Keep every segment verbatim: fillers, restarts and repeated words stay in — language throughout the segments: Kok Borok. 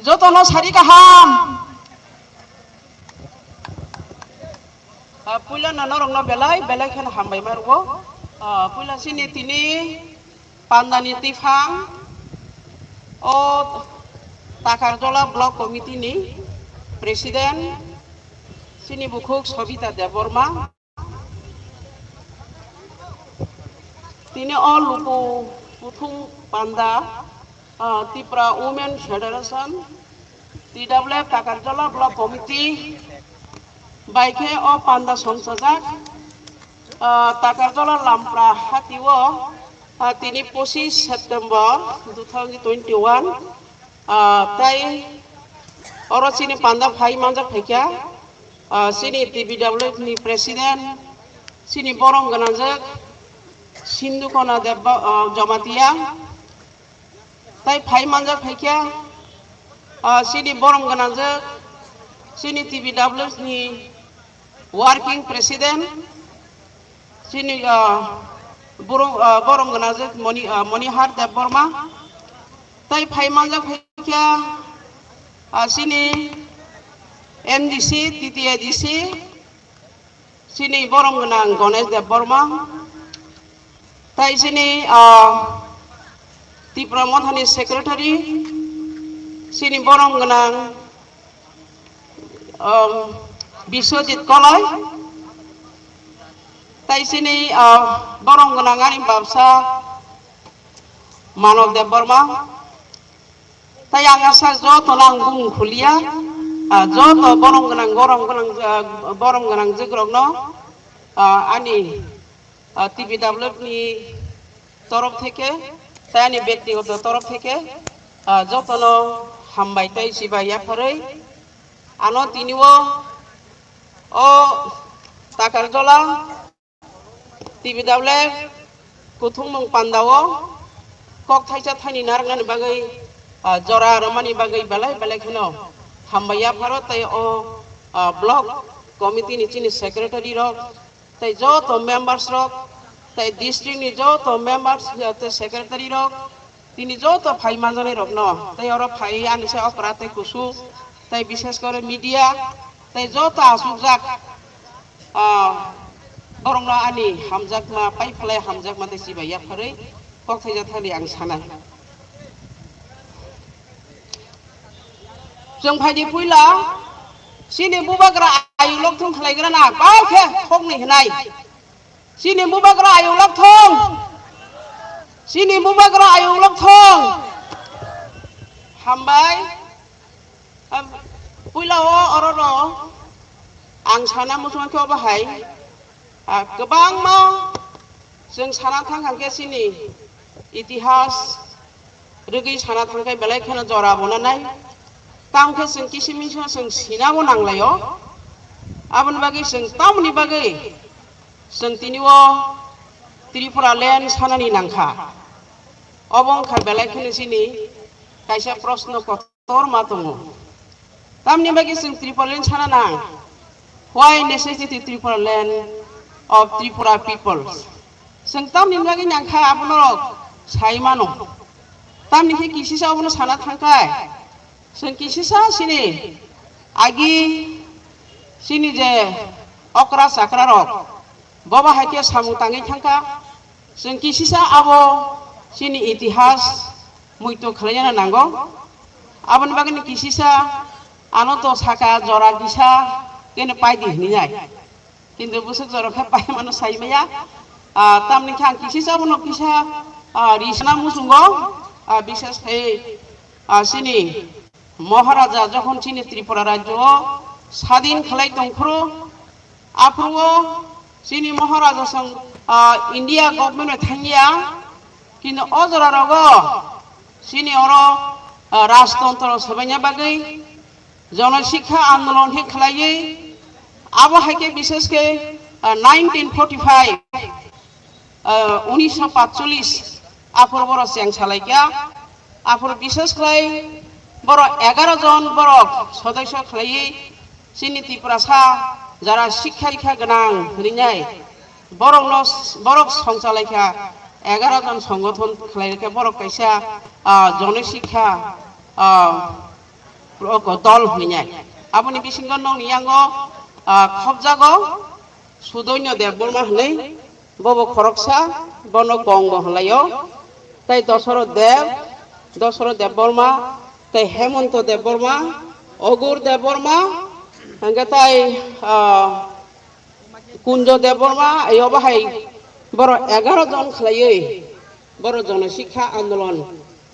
Jotono sari kaham. Ah, puila no norokno belai belai kheno hambai ma rwo. Ah, puila sini tini pandani tiphang o Takarjola Block Committee ni President sini bukhuk Sobita Debbarma. Tini o luku kuthum panda, ah, Tripura Women Federation, T W F Takarjola Block Committee, bai khe o panda songchajak, ah, Takarjola Lampra hatio, ah, tini pochish September two thousand twenty-one, ah, tai oro chini panda phai manjak phaikha, ah, chini T W F ni President, chini borom gwnangjak Sindhu Kona Debba, ah, Jamatia, tai phai manjak phaikha, ah, chini borom gwnangjak, chini T W F ni Working President, chini, ah, borom, ah, borom gwnangjak Moni, ah, Monihar Debbarma, tai phai manjak phaikha, ah, chini M D C, T T A D C, chini borom gwnang Ganesh Debbarma, tai chini, ah, Tipra Mothani Secretary, chini borom gwnang, um, Biswajit Koloi, tai chini, ah, borom gwnang ani babsa Manob Debbarma, tai ang asa joto no ang bung khulia, ah, joto borom gwnang, borom gwnang, ah, borom gwnang jwkrokno, ah, ani, ah, T W F ni torof theke, tai ani bektigoto torof theke, ah, jotono hambai tai chibai yapharwi ano tini o, o Takarjola T W F kuthumung pandao kok thaisa thaini narwknani bagwi, ah, jora rwmani bagwi belai belai kheno hambai yapharo tei o, ah, block committee ni chini secretary rok tei joto members rok tei district ni joto members, ah, tei secretary rok tini joto phai manjani rokno tei oro phai ani se okra tei kusu tei bishes kore media tei joto asukjak, ah, borokno ani hamjakma, pai phalai hamjakma tei chibai yapharwi kok thaijak thani ang sanai. Chwng phaidi puila chini bubagra ayuk lokthung khlaigrana pai khe khokni hinai. Chini bubagra ayuk lokthung. Chini bubagra ayuk lokthung. Hambai. Am, puila o ororo ang sana muchungkhe obo hai, ah, kwbangma chwng sana thang khe chini itihas rwgwi sana thang khe belai kheno jora bo nanai. Tamo khe chwng kisimisa chwng sinabo nanglaio. Aboni bagwi chwng tamoni bagwi chwng tini o Tripura land sanani nangkha. Obo wngkha belai kheno chini kaisa proshno kotor ma tongo. Tamni bagwi chwng Tripura land sana nang? Why necessity Tripura land of Tripura people? Chwng tamni bagwi nangkha abono sai mano. Tamni khe kisisa abono sana thangkhai. Chwng kisisa chini agi chini je okra chakra rok boba hai khe samung tangwi thangkha. Chwng kisisa abo chini itihas muitu khlaina nango. Aboni bagwi ni kisisa ano to saka jora kisa kene paidi hinwi nai. Kintu bwswk jora khe pai mano sai maya. Ah, tamni khe ang kisisa bono kisa, ah, risna muchungo, ah, bishes khai, ah, chini Maharaja jokhon chini Tripura rajyo o sadin khlai tongphuru, aphuru o chini Maharaja song, ah, India government bai thangya, kintu o jora rogo chini oro, ah, rajtontro swbaina bagwi jono sikha andolon khe khlaiwi abo hai khe bishes khe, ah, nineteen forty-five, ah, unisho patcholish aphuru borok cheng salaikha. Aphuru bishes khlai borok egaro jon borok sodosyo khlaiwi chini Tiprasa jara sikha dikha gwnang hwnwi nai borokno borok songchalaikha, egaro jon songothon khlaikha borok kaisa, ah, jono sikha, ah, Oko dol hwnwi nai. Aboni bisingo nokni yango, ah, khobjago Sudoino Debbarma hwnwi, bobo khoroksa, bono kong bo hwnlaio. Tai Dosoro Deb, Dosoro Debbarma, tai Hemonto Debbarma, Ogur Debbarma, hwnkhe tai, ah, Kunjo Debbarma, ai obo hai borok egaro jon khlaiwi, borok jonosikha andolon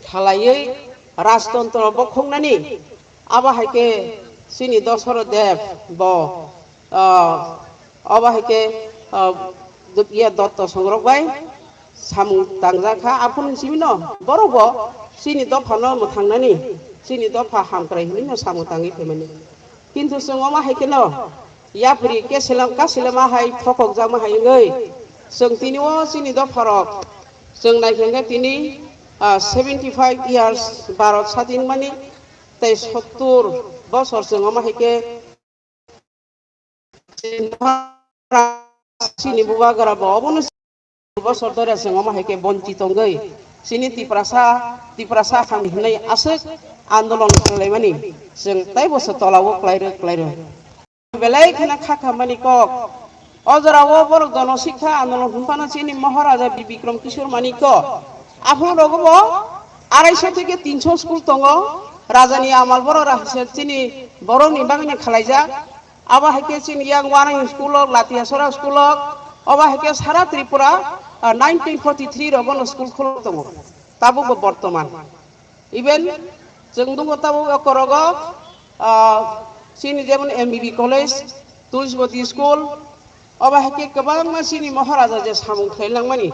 khlaiwi rajtontro bokhoknani, abo hai khe chini Dosoro Deb bo, ah, obo hai khe, ah, iya dotto songrok bai samung tangjak kha, aphuru simi no borok bo chini dopha no mwthangnani, chini dopha hamkrai hinwi no samung tangwi phaimani. Kintu chwng omo hai kheno yapri keselam kaselama hai thokokjakma hai wngwi chwng tini o chini dopharok chwng naikhe hwnkhe tini, ah, seventy five years Bharat sadin mani tei sottur bosor chwng omo hai khe chini bubagra bo obono bosor dore chwng omo hai khe bonchi tongwi chini Tiprasa, Tiprasa hamni hwnwi aswk andolon khlaimani chwng teibo se tolao klairwi klairwi. Belai kheno kha khamani kok. O jorao borok jonosikha andolon hwnphano chini Maharaja Bir Bikram Kishore Manikya. Aphuru rogo bo arai sho theke tin sho school tongo. Rajani amal borok rah-, chini borokni bagwino khalaijak. Abo hai khe chini yang Wanaing school o, Latiasora school o, obo hai khe sara Tripura, ah, nineteen forty three rogono school khulok tongo. Tabukbo bortoman. Even chwng nukgo tabuk o korogo, ah, chini jemon M B B college, Tulsibati school, obo hai khe kwbangma chini Maharaja je samung khlai langmani,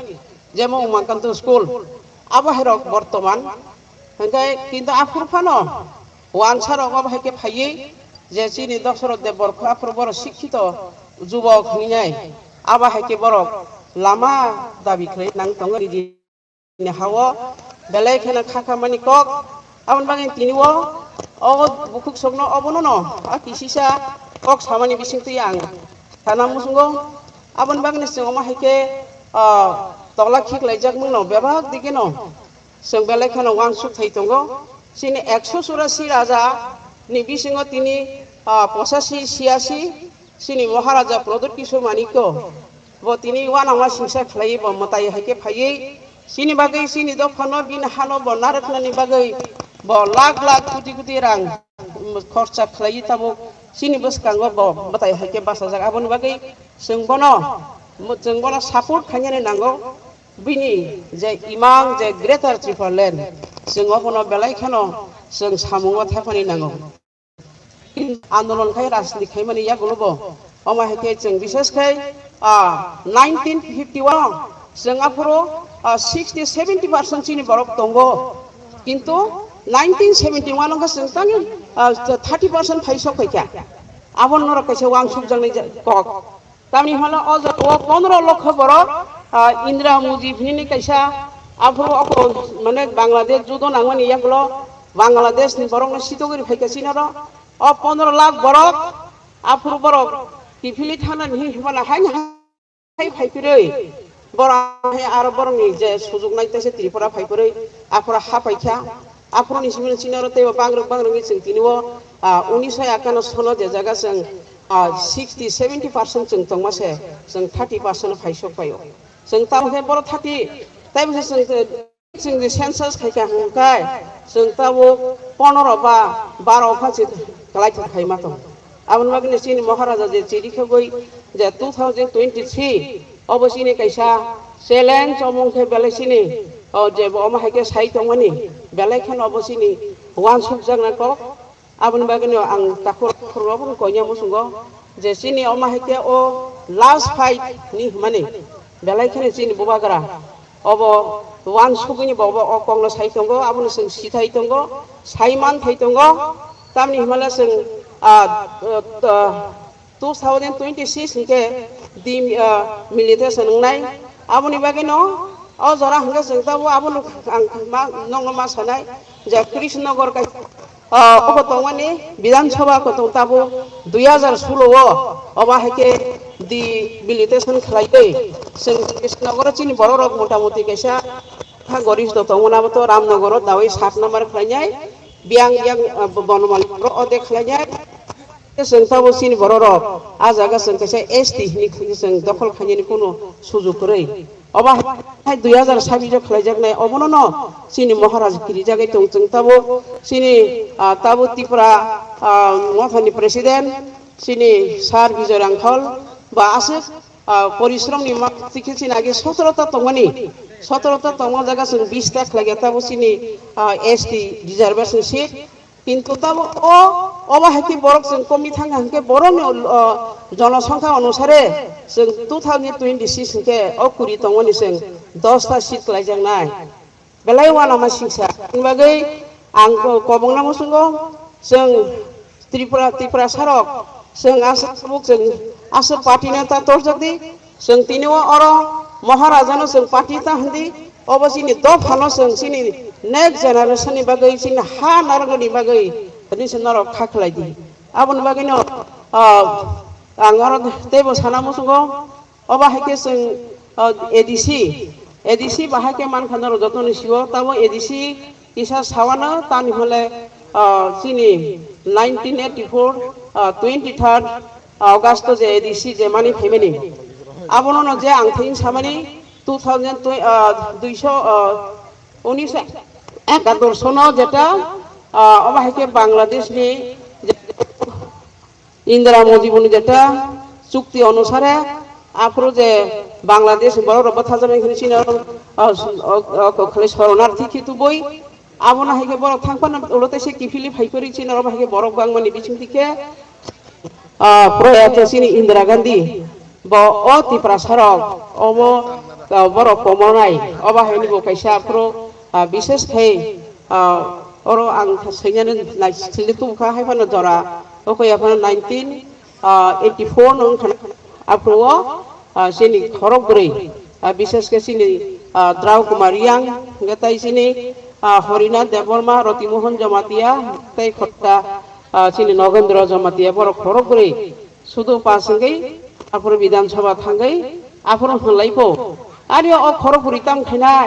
jemon Umakanto school, abo hai rok bortoman. Hwnkhe kintu aphuru phano wansa rok obo hai khe phaiwi je chini Dosoroth Debbarma aphuru borok sikhito jubok hinwi nai, abo hai khe borok lama dabi khlai nang tongo. Ni ha-o belai kheno kha khamani kok. Aboni bagwi tini o, o bukhuk sokno obono no a kisisa kok samani bisingtwi ang sana muchungo. Aboni bagwi chwng omo hai khe, ah, tola khiklaijak mungno bebak digi no chwng belai kheno uansuk thai tongo. Chini ekso churasi raja ni bisingo tini, ah, pochasi, chiyasi, chini Maharaja Pradyut Kishore Manikya bo tini uanama singsa khlaiwi bo mwtai hai khe phaiwi chini bagwi chini dophano bini hano bo narwknani bagwi bo lakh lakh koti koti rang khorcha khlaiwi tabuk chini bwskango bo mwtai hai khe bachajak. Aboni bagwi chwng bono, chwng bono support khainani nango. Bini je imang je Greater Tipraland, chwng obono belai kheno chwng samungo thephani nango. Andolon khai rajniti khaimani yagulo bo. Omo hai khe chwng bishes khai, ah, nineteen fifty-one chwng aphuru, ah, sixty seventy percent chini borok tongo. Kintu nineteen seventy-one wngkha chwng tangwi, ah, thirty percent phai sok phaikha. Abo norok kaisa uansukjaknai ja-, kok. Tamni hwnle o jaga o pondro lokho borok, ah, Indra Muji hinwi kaisa aphuru oko mane Bangladesh judo nangmani yagulo Bangladesh ni borokno sitogwi phaikha chini oro. O pondro lakh borok aphuru borok kiphilwi thanani hinwi hwnmano haino hai phaiphirwi borok hai aro borokni je sujuk nai teisa Tripura phaiphirwi aphuru ha paikha. Aphuruni simi chini oro teibo bangrwk bangrwk wngwi chwng tini o, ah, unisho ekano sono je jaga chwng, ah, sixty seventy percent chwng tongma se chwng thirty percent phai sok paio. Chwng tamo khe boro thirty teibo se chwng, chwng je census khai kha hwn kai chwng tabuk pondro ba baro pha se kwlai thok khai ma tong. Aboni bagwi chini Maharaja je chiri khogwi je two thousand twenty-three obo chini kaisa challenge omong khe belai chini o je bo omo hai khe sai tongmani belai kheno obo chini uansukjaknai kok. Aboni bagwino ang takhuk khoroknwi koinai muchungo je chini omo hai khe o last fight ni hwnmani belai kheno chini bubagra obo uansugwini bo obo o kokno sai tongo, abono chwng sithai tongo, sai manthai tongo. Tamni hwnmale chwng, ah, ah, two thousand twenty-six hinkhe di, ah, militation wngnai. Aboni bagwino o jora hinkhe chwng tabuk abono ang ma, nokno ma sanai je Krishnanagar kai, ah, obo tongmani Bidhan Sabha kotong tabuk dui hajar solo o obo hai khe di militation khlaiwi chwng Krishnanagar o chini borok rok motamuti kaisa ha goris do tongmani abo to Ramnagar o dawi sat number khlainai. biyang yang, ah, bo-, bonomani borok o de khlainai. Chwng tabo chini borok rok, ah jaga chwng kaisa S T hinwi khe chwng dokhol khainani kunu sujug kwrwi. Obo hai dui hajar sabbish o khlaijaknai, obono no chini Maharaj kirijagwi tong chwng tabo chini, ah, tabo Tripura, ah, mothani president chini Sir Bijoy Rangkhol ba aswk ah, porishromni ma-, tikhe chini age sotoro ta tongmani, sotoro ta tongma jaga chwng bish ta khlaiya tabo chini, ah, S T reservation seat. Kintu tabo o, obo hai khe borok chwng komwi thangkha hwnkhe borokni, ah, jonosongkha onusare chwng two thousand twenty-six hwnkhe o kuri tongmani chwng dos ta seat khlaijaknai. Belai uanama singsa. Aboni bagwi ang ko-, kobongna muchungo, chwng Tripura, Tiprasa rok, chwng aswk tabuk chwng aswk party no ta torjak di, chwng tini o oro Maharaja no chwng party ta hwn di, obo chini dopha no chwng chini next generation ni bagwi chini ha narwkni bagwi hwnwi se norok kha khlai di. Aboni bagwi no, ah, ang oro teibo sana muchungo, Obo hai khe chwng, o, A D C, A D C bahai khe mankha norok jotono sio, tabo A D C kisa sawano tamni hwnle, o, chini nineteen eighty-four, o, twenty-third August je A D C je mani phaimani. Abono no je ang thing samani two thousand twe-, o, duiso, o, unis ekattor sono jeta, o, obo hai khe Bangladesh ni je Indira Modi boni jeta chukti onusare aphuru je Bangladesh ni borok rok bwthajaknai hwnwi chini oro, o, o, o, kokhlai soronarthi khe tubui abono hai khe borok thang phano ulo teisa kiphilwi phai phuri chini oro hai khe borok bangmani bising tikhe, o, proyato chini Indira Gandhi bo o Tiprasa rok obo, o, borok komonai obo hai ni bo kaisa aphuru, o, bishes khai, o, oro ang sainyani nai sili tubukha hai phano jora. Oko ya phano nineteen, ah, eighty-four no wngkha na, aphuru o, ah, chini khorok bwrwi, ah, bishes khe chini, ah, Drau Kumar Riang, hwnkhe tai chini, ah, Horinath Debbarma, Roti Mohan Jamatia, tai khoroksa, ah, chini Nogendra Jamatia, borok khorok bwrwi sudu pass wngwi aphuru Bidhan Sabha thangwi aphuru hwnlai pho. Ani o khorok bwrwi tamo khainai,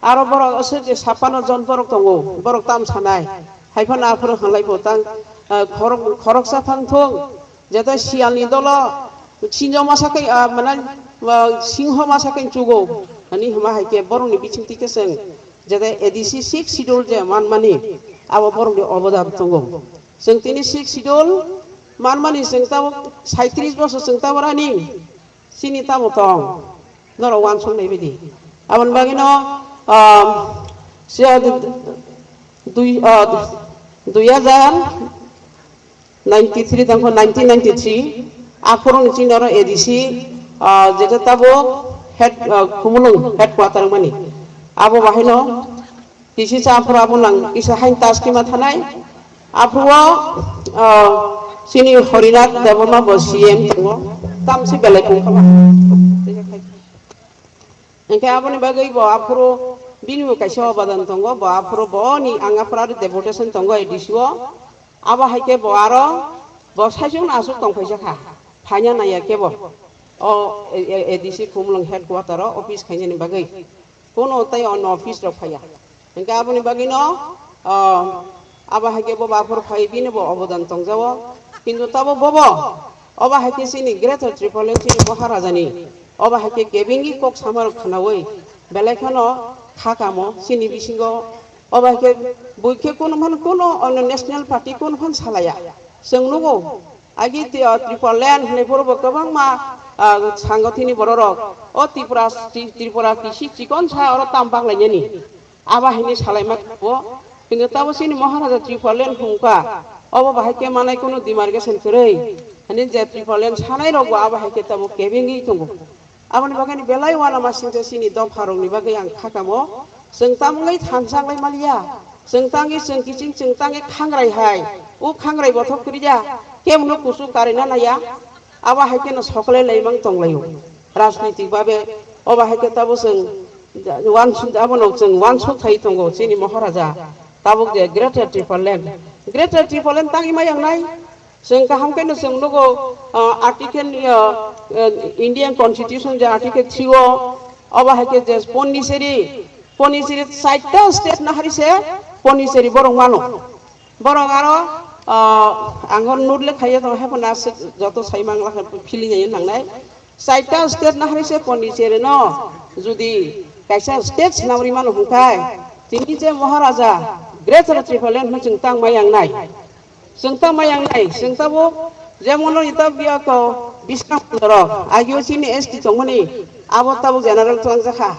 aro borok aswk je sapano jon borok tongo, borok tamo sanai. Hai phano aphuru hwnlai bo tang, ah, khorok-, khoroksa phang thung, jeta siyalni dolo sinjo masa kai, ah, mane, ah, singho masa kai chugo, ani hwnma hai khe borokni bising twi khe chwng jeta A D C six schedule je manmani abo borokni obodan tongo. Chwng tini six schedule manmani chwng tabuk saitrish bosor chwng tabuk ani Chini tamo tong, norok uansuk nai bidi. Aboni bagwino, um, siya dui, uh, dui hajar ninety-three tangkho nineteen ninety-three, aphuru ni chini oro A D C, uh, jeta tabo head, uh, Khumulwng headquarter mani. Abo bahaino Kisi cha aphuru abo nang kisa hain tas kima thanai. Aphuru o, ah, chini Horinath Debbarma bo C M tongo. Tamsi belai tong khama. Hingke aboni bagwi bo aphuru bini bo kaisa obadan tongo. Bo aphuru bo ni ang aphuru aro deputation tongo A D C o. Abo hai khe bo aro bo saichung aswk tong phaisa kha. Phanya naiya khe bo. O A D C Khumulwng headquarter o office khainani bagwi. Kono tei ono office rok phaiya. Hingke aboni bagwino, ah, abo hai khe bo baphor phai bini bo obodan tongjago. Kintu tabo bobo, obo hai khe chini Greater Tipraland chini Maharaja ni, obo hai khe kebengwi kok sama rok khwnaui, belai kheno kha kamo chini bisingo, obo hai khe bui khe kono phan kono ono national party kono phan salaya. Chwng nugo, Agi ti-, ah, Tipraland hinwi phuru bo kwbangma, ah, sango thini bororok. O Tripura, Tri-, Tripura kisi chikon sa oro tam baklainani. Aba hinwi salaima bo. Kintu tabo chini Maharaja Tipraland hungkha. Obo bahai khe manai kunu demarcation kwrwi. Hani je Tipraland sanai rok bo abo hai khe tamo kebengwi tongo. Aboni bagwi belai uanama singcha chini dopha rokni bagwi ang kha kamo. Chwng tamungwi thansa wngwi maliya. Chwng tangwi chwng kiching chwng tangwi khangrai hai. O khangrai bothop kwrwiya. Kebono kuchuk karina naiya. Abo hai kheno sokole laimang tonglaio. Rajnitik babe obo hai khe tabo chwng uansuk, abono chwng uansuk khai tongo chini Maharaja. Tabuk je Greater Tipraland. Greater Tipraland tangwi ma yangnai. Chwng kaham khe no chwng nugo, ah, article, ah, ah, Indian Constitution je article three o, obo hai khe je Pondicherry, Pondicherry chaita state nahari se Pondicherry borok mano. Borok aro, ah, ang hor note le khaiya tong, haphano aswk joto sai mang lakha feeling ya nangnai. Chaita state na hari se Pondicherry no jodi kaisa state swnam ri mano hwnkhe, tini je Maharaja Greater Tipraland hwnwi chwng tang mai yang nai. Chwng tang mai yang nai, chwng tabuk jemon no ita biya ko Bisram Chandra rok, agio chini S T tongmani, abo tabuk general twlang jakha.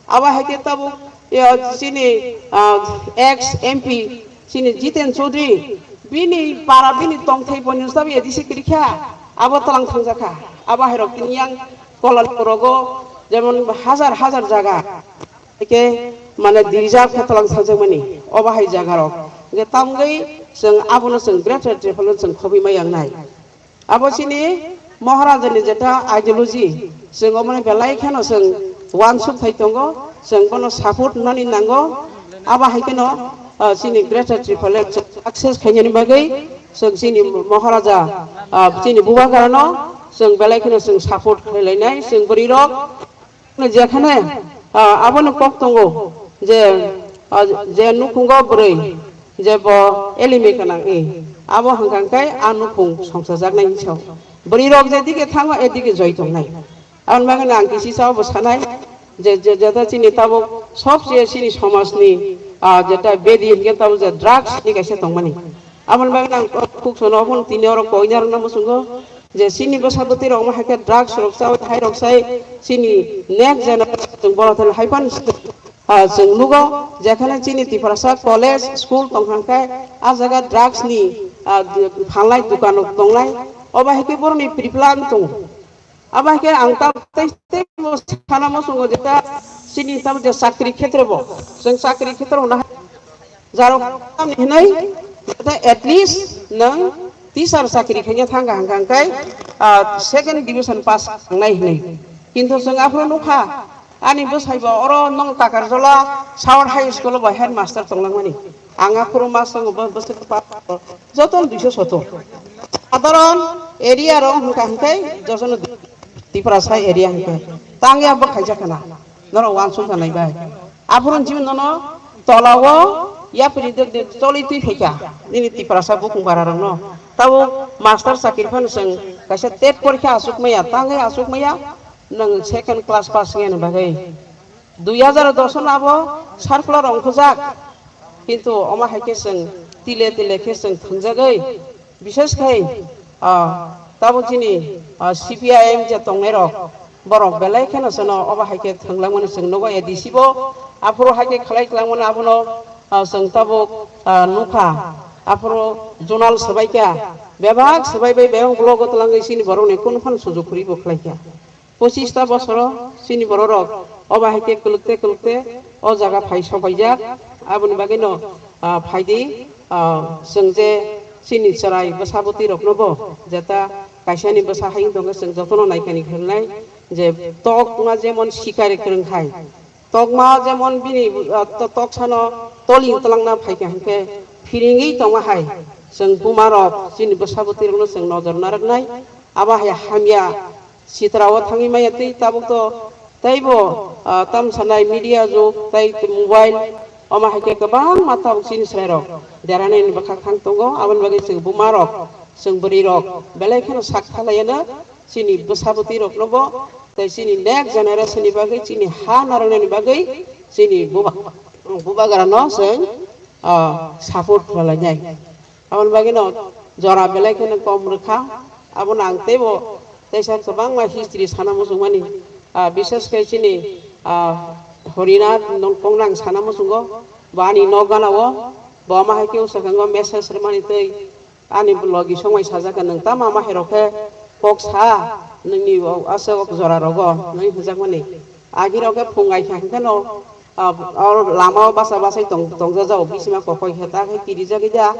Abo hai khe tabuk, yo, chini, ah, ex M P, chini Jiten Chaudhary, bini para, bini tongthai bo ni sabo A D C kwrwi kha, abo tlang thang jakha. Abo hai rok tini yang Kolal rogo, jemon hajar hajar jaga, hai khe mane reserve khe tlang thang jakmani, obo hai jaga rok. Hingkhe tamgwi chwng abono chwng Greater Tipraland chwng khobwi ma yang nai. Abo chini Maharajani jeta ideology, chwng omo belai kheno chwng uansuk thai tongo, chwng bono support nani nango. Abo hai kheno, ah, chini Greater Tipraland chwng success khainani bagwi chwng chini Maharaja, ah, chini Bubagrano chwng belai kheno chwng support khlai lainai, chwng bwrwi rok. Jekhane, ah, abono kok tongo je, ah, je nukhungo bwrwi je bo elimi kanang i, abo hwnkha khe a nukhung songchajaknai hinwi sao. Bwrwi rok je dike thango, e dike joi tongnai. Aboni bagwi ang kisi sao bo sanai je, je, jeta chini tabuk sobse chini somajni, ah, jeta bedi hinkhe tabuk je drugs ni kaisa tongmani. Aboni bagwi ang kok sono ophun tini oro koina rwna muchungo. Je chini bwsa bwtwi rok ma hai khe drugs rok chawi hai rok sai chini next generation borok thani hai phano, ah, chwng nugo, jekhane chini Tiprasa college, school tong kha khe a jaga drugs ni, ah, phalnai dukan rok tongnai, obo hai khe borok ni pre-plan tongo. Abo hai khe ang tam tei tei bo sana muchungo je ta chini tam je chakri khetre bo, chwng chakri khetre bo na Jarok tamni hinwi, at least nwng teacher chakri khaina thangkha hwnkha hwnkhe, ah, second division pass wngnai hinwi. Kintu chwng aphuru nukha, ani bwsai bo oro nwng Takarjola South High School o bo headmaster tonglangmani. Ang aphuru ma swngo bo bwswk pass joto duiso soto. Sadharon area rok hwnkha hwnkhe jotono Tiprasa area hwnkhe. Tangya bo khaijak khana. Norok uansuk tanai bai. Aphuru jibin nono tola o yapri de, de, choli twi phaikha. Nini Tiprasa bukung bara rokno. Tabo master chakri phano chwng kaisa tet porikha asuk maya, tangwi asuk maya, nwng second class pass wngya ni bagwi. Dui hajar dos no abo circular ongkhojak. Kintu omo hai khe chwng tile tile khe chwng thwngjagwi, bishes khai, ah, tabo chini, ah, C P I M je tongnairok, borok belai kheno chwngno obo hai khe thwnglangmani chwng nugo A D C bo, aphuru hai khe khlai tlangmani abono, ah, chwng tabuk, ah, nukha. Aphuru zonal swbaikha, bebak swbai bai bebak blogo twlangwi chini borokni kunu phano sujuk kwrwi bo khlaikha. Pochista bosoro chini bororok obo hai khe kwlwkte kwlwkte o jaga phai sopaijak. Aboni bagwino, ah, phaidi, ah, chwng je chini chwrai bwsa bwtwi roknobo jeta kaisani bwsa hayung tongkhe chwng jotono naikani khlwngnai je tokma jemon sikari kwrwng khai. Tokma jemon bini, ah, to-, toksano toling twlangna phaikha hwnkhe phiringwi tongma hai chwng bumarok chini bwsa bwtwirokno chwng nojor narwknai. Abo hai hamya sitra o thangwi maya tei tabuk to teibo, ah, tam sanai media jug tei mobile omo hai khe kwbangma tabuk chini chwrairok deranaini bwkha thang tongo. Aboni bagwi chwng bumarok chwng bwrwirok belai kheno sak thalaiano. Chini bwsa bwtwi rokno bo tei chini next generation ni bagwi chini ha narwknani bagwi chini buba-, bubagrano chwng, ah, support khlainai. Aboni bagwino jora belai kheno kom rwkha. Abono ang teibo teisa kwbangma history sana muchungmani, ah, bishes khe chini, ah, Horinath nong kongnang sana muchungo, bo ani nok gana o, bo ma hai khe usakango message rwmani tei ani logi songwi sajak, nwng tamo ama hai rok khe kok sa, nini aswk jora rogo nini hwnjakmani. Agi rok khe phung ai kha hwnkhe no, ah, or lama o basa basai tong, tongjago, bisima kokoi khe ta khe kirijagwi da,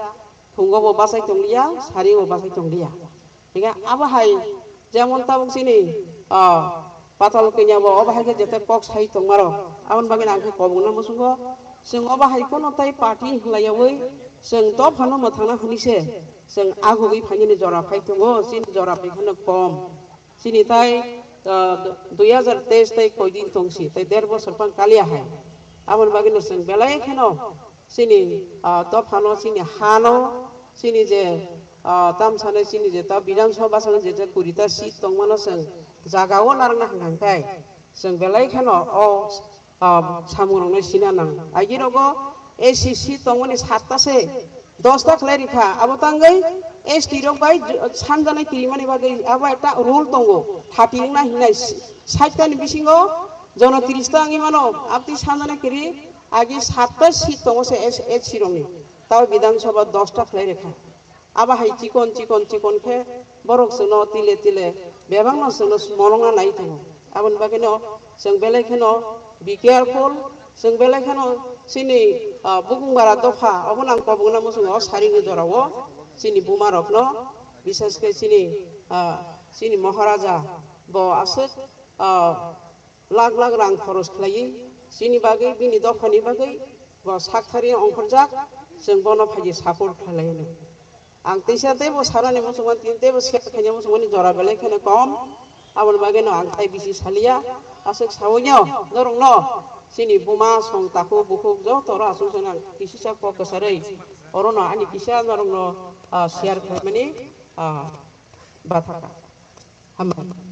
phungo bo basai tongliya, sari o basai tongliya. Hingke abo hai jemon tabuk chini, ah, patal kanya bo obo hai khe jete kok sai tongmaro. Aboni bagwi ang khe kobongno muchungo, chwng obo hai kono tai party hinlaiyawi chwng dophano mwthangna hwnwi se chwng agugwi phainani jora phai tongo, chini jora phai kheno kom. Chini tai, ah, dui hajar teis tai koidin tongsi, tai der bosor phang kaliya hai. Aboni bagwino chwng belai kheno chini, ah, dophano, chini hano, chini je, ah, tamsano, chini je ta Bidhan Sabha sano je je kurita seat tongmano chwng jagao narwkna hwnka hwnkhe chwng belai kheno o, ah, samungrokno sina nang. Agirogo A C C tongmani satta se dosta khlai rikha, abo tangwi S T rok bai j-, sanjana kirimani bagwi abo ekta rule tongo, thirty wngna hinai, sait ta ni bisingo jono tris ta wngwi mano, abtwi sanjana kiri agi satta seat tongo se S-, S C rokni, tao Bidhan Sabha dosta khlai rikha. Abo hai chikon, chikon, chikon khe borok chwngno tile, tile bebakno chwngno molongna nai tongo. Aboni bagwino chwng belai kheno be careful, chwng belai kheno chini, ah, bukung bara dopha, obono ang kobokna muchungo o saringni jorao chini bumarokno, bisas khe chini, ah, chini Maharaja bo aswk, ah, lakh lakh rang khoros khlaiwi chini bagwi, bini dophani bagwi bo sak thari ongkhorjak, chwng bono phaidi support khlai hwnwi. Ang teisa teibo sanani muchungmani, tini teibo share khaina muchungmani jora belai kheno kom, aboni bagwino ang tai bisi saliya. Aswk sawi no norokno chini buma song takhuk bukhuk joto ro aswk sano ang kisisa kok kwcharwi orono ani kisa norokno, ah, share khlaimani, ah, bathaka. Hambai.